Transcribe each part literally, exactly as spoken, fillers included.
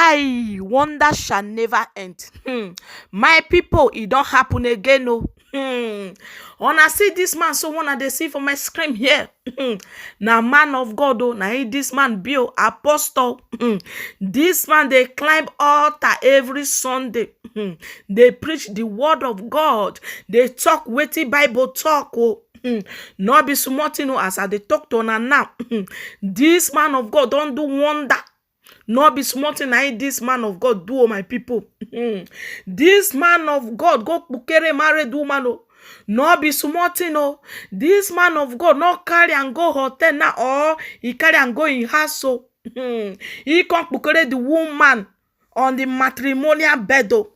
Hey, wonder shall never end. Hmm. My people, e don happen again o. Hmm. Una see this man, so una dey see for my screen here. Hmm. Na man of God o, na him this man be o, apostle. Hmm. This man dey climb altar every Sunday. Hmm. Dey preach the word of God. Dey talk wetin Bible talk o. Hmm. No be small thing o, as I dey talk to una now. Hmm. This man of God don do wonder. No be small thing na him this man of God do o, my people. Hmm. This man of God go kpukere married woman o. No be small thing o. This man of God no carry am go hotel now, or he carry am go him house o. Hmm. He come kpukere the woman on the matrimonial bed o.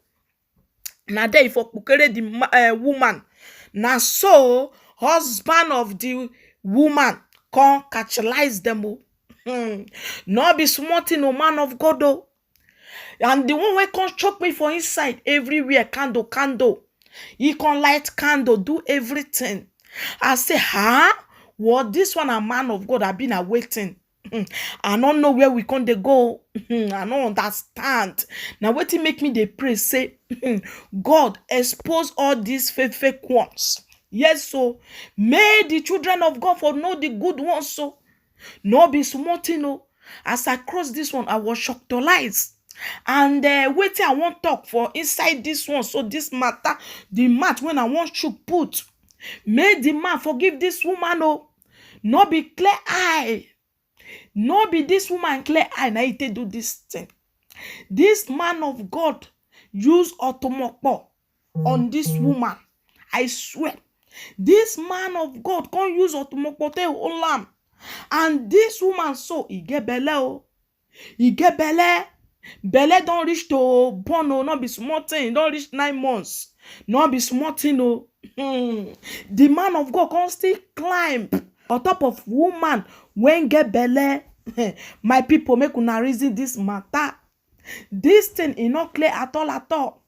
Na there he for kpukere the ma- eh, woman. Na so husband of the woman come catchlize them o. Hmm. No be small thing o, man of God o. And the one wey come choke me for inside, everywhere candle, candle. He come light candle, do everything. I say, huh? What, this one a man of God? I been a waiting. Hmm. I don't know where we come dey go. Hmm. I don't understand. Now wetin make me dey pray say, hmm, God expose all these fake fake ones. Yes, so may the children of God for know the good ones. So no be small thing o. As I cross this one, I was shocked. And uh, wetin I wan talk for inside this one, so this matter, the mat when I wan shoot put, may the man forgive this woman o. No be clear eye, no be this woman clear eye na he take do this thing. This man of God use otomokpo on this woman. I swear, this man of God come use otomokpo take hold am. And this woman so, e get belle o. E get belle. Belle don reach to born o, no be small thing. E don reach nine months. No be small thing o. Hmm. The man of God come still climb on top of woman when get belle. My people, make una reason this matter. This thing e no clear at all at all.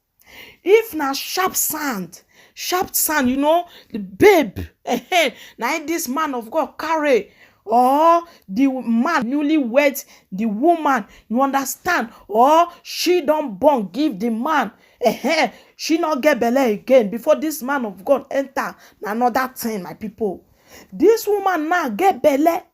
If na sharp sand, sharp sand, you know, the babe, eh, eh, na him this man of God carry, or the man newly wed the woman, you understand, or she don born give the man, eh, eh, she no get belle again before this man of God enter, na another thing, my people. This woman now get belle.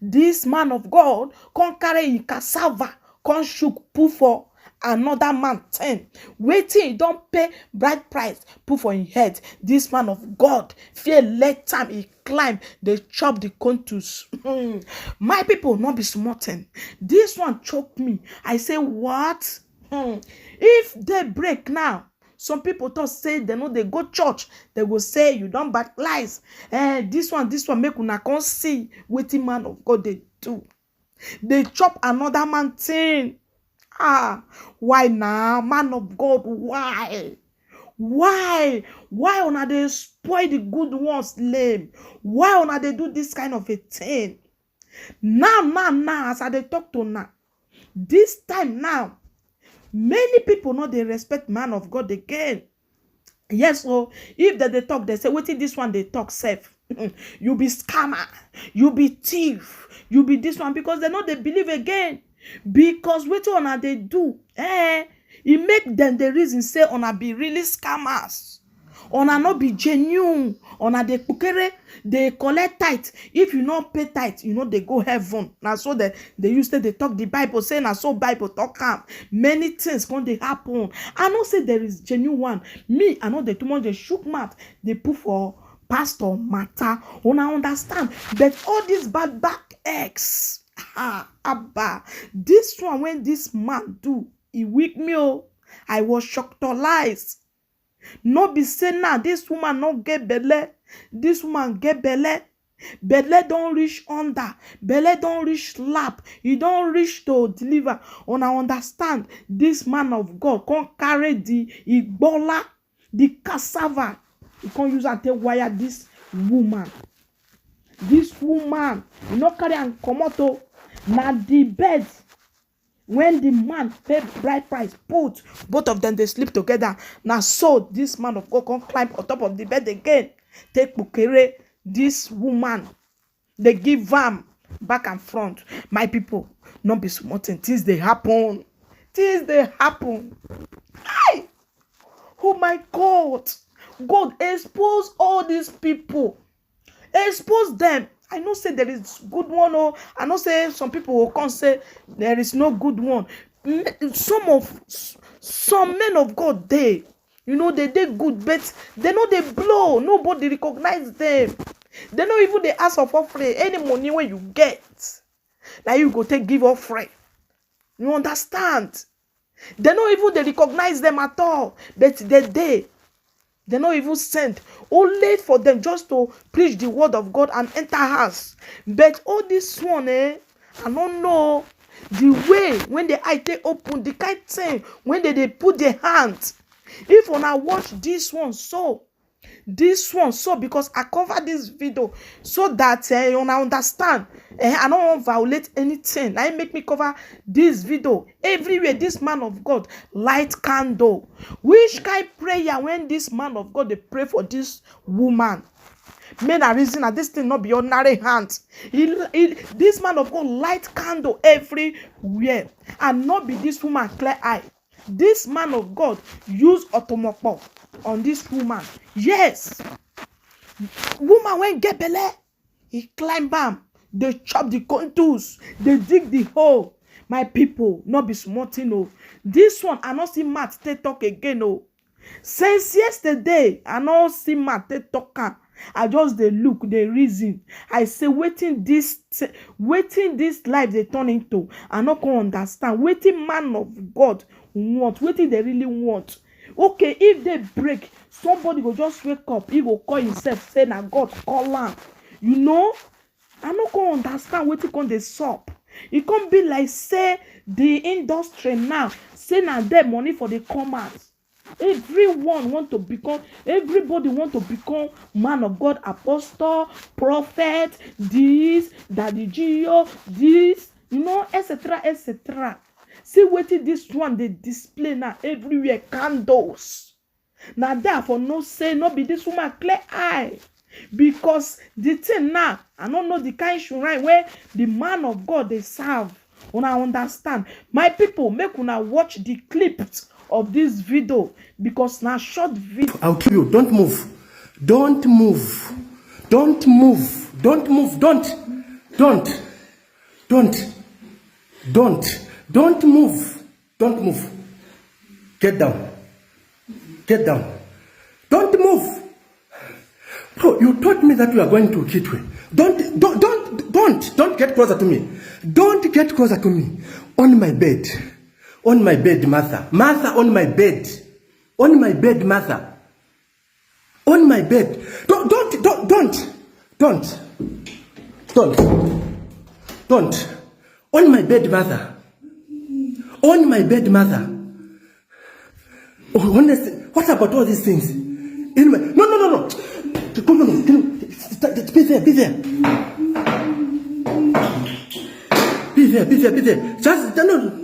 This man of God come carry him cassava, come shook put for another man ten. Wetin he don pay bride price put for him head. This man of God fear let time he climb, dey chop the contus. Hmm. My people, no be small thing. This one choke me. I say, what? Hmm. If day break now, some people talk say they no dey go church. They go say you don baptize. Eh, this one, this one, make una come see wetin man of God dey do. Dey chop another man thing. Ah, why na, man of God? Why? Why? Why una dey spoil the good ones lame? Why una dey do this kind of a thing? Now, now, now, as I dey talk to now, this time now, many people no dey respect man of God again. Yes, so if they dey talk, they say, wetin this one dey talk sef? You be scammer, you be thief, you be this one, because they no dey believe again. Because wetin una dey do, eh, e make them dey reason say una be really scammers. Una no be genuine. Una dey kpukere, dey collect tithe. If you no pay tithe, you no dey go heaven. Na so they, they used to dey talk the Bible, say na so Bible talk am. Many things come dey happen. I know say there is genuine one. Me, I no dey too much dey shook mouth, dey put for pastor matter. Una understand? But all these bad back eggs, ah, abba, this one when this man do, e weak me o. I was shocked to lies. No be say now this woman no get belle. This woman get belle. Belle don reach under. Belle don reach lap. E don reach to deliver. Una understand? This man of God come carry the igbola, the cassava. He come use am take wire this woman. This woman, e no carry am comot o. Na the bed when the man pay bride price put, both of them dey sleep together. Na so this man of God come climb on top of the bed again, take kpukere this woman. They give am back and front. My people, no be small thing. Things dey happen. Things dey happen. Hi! Oh my God! God, expose all these people. Expose them. I know say there is good one. Oh, I know say some people will come say there is no good one. M- Some of s- some men of God, they, you know, they they good, but they know they blow. Nobody recognize them. They no even they ask of offering. Any money when you get, now you go take give offering. You understand? They no even they recognize them at all. But they they they no even send. Only for them just to preach the word of God and enter house. But all this one, eh, I don't know the way when the eye take open, the kind thing when they, they put their hand. If una watch this one, so this one, so because I cover this video so that eh, una understand. Eh, I don't want violate anything. I make me cover this video everywhere. This man of God light candle. Which kind prayer when this man of God they pray for this woman? Men are reason that this thing not be ordinary hand. He, he, this man of God light candle everywhere, and not be this woman clear eye. This man of God use otomokpo on this woman. Yes, woman when get belle, he climb am, they chop the contours, they dig the hole. My people, not be small thing, oh. This one I not see Matt take talk again, oh. Since yesterday I not see Matt take talk am. I just they look, they reason. I say waiting this, waiting this life they turn into. I not can understand waiting man of God want, waiting they really want. Okay, if they break, somebody go just wake up. He go call himself say na God call am. You know, I no come understand wetin come dey sup. E come be like say the industry now, say na there money for dey come out. Everyone want to become, everybody want to become man of God, apostle, prophet, this, daddy G O, this, you know, et cetera, et cetera. See wetin this one dey display now everywhere, candles. Na there I for know say no be this woman clear eye, because the thing now, I no know the kind shrine where the man of God dey serve. Una understand? My people, make una watch the clip of this video, because na short video. I'll kill you. Don't move. Don't move. Don't move. Don't move. Don't. Don't. Don't. Don't. Don't move. Don't move. Get down. Get down. Don't move. Bro, you told me that you are going to Kitwe. Don't, don't, don't, don't, don't get closer to me. Don't get closer to me. On my bed. On my bed, Martha. Martha, on my bed. On my bed, Martha. On my bed. Don't, don't, don't, don't, don't, don't, don't. On my bed, Martha. On my bed, Martha. Oh, honestly, what about all these things? In my, no, no, no, no. Come on, come on. Be there, be there. Be there, be there, be there. Just, no.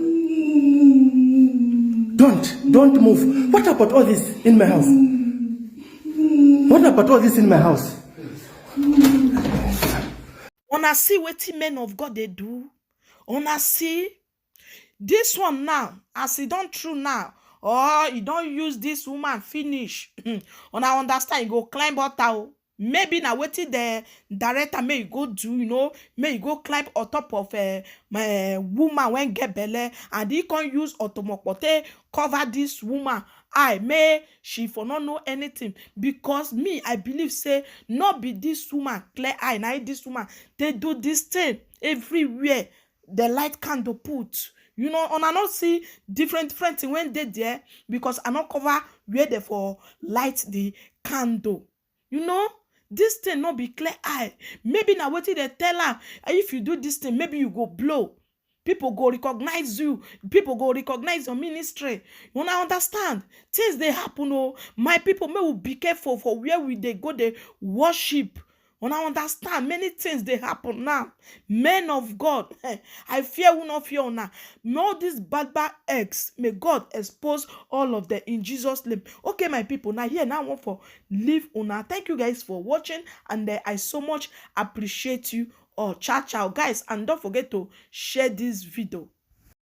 Don't, don't move. What about all this in my house? What about all this in my house? Una see wetin men of God dey do? Una see this one now, as e don true now, or e don use this woman finish. Una understand, e go climb altar o. Maybe na wetin the director make you go do, you know, make you go climb on top of a, a woman when get belle, and he can use otomopote cover this woman eye, may she for not know anything. Because me, I believe say not be this woman clear eye, na this woman they do this thing everywhere. The light candle put, you know, and I not see different different thing when they there, because I not cover where they for light the candle. You know, this thing not be clear eye. Maybe na wetin they tell her. If you do this thing, maybe you go blow. People go recognize you. People go recognize your ministry. You wanna understand? Things they happen. Oh, my people, may we be careful for where we they go. They worship. Una understand, many things they happen now. Men of God, eh, I fear who not fear now. May all these bad bad eggs, may God expose all of them in Jesus' name. Okay, my people, now here now one for leave una. Thank you guys for watching, and uh, I so much appreciate you all. Ciao, ciao, guys, and don't forget to share this video.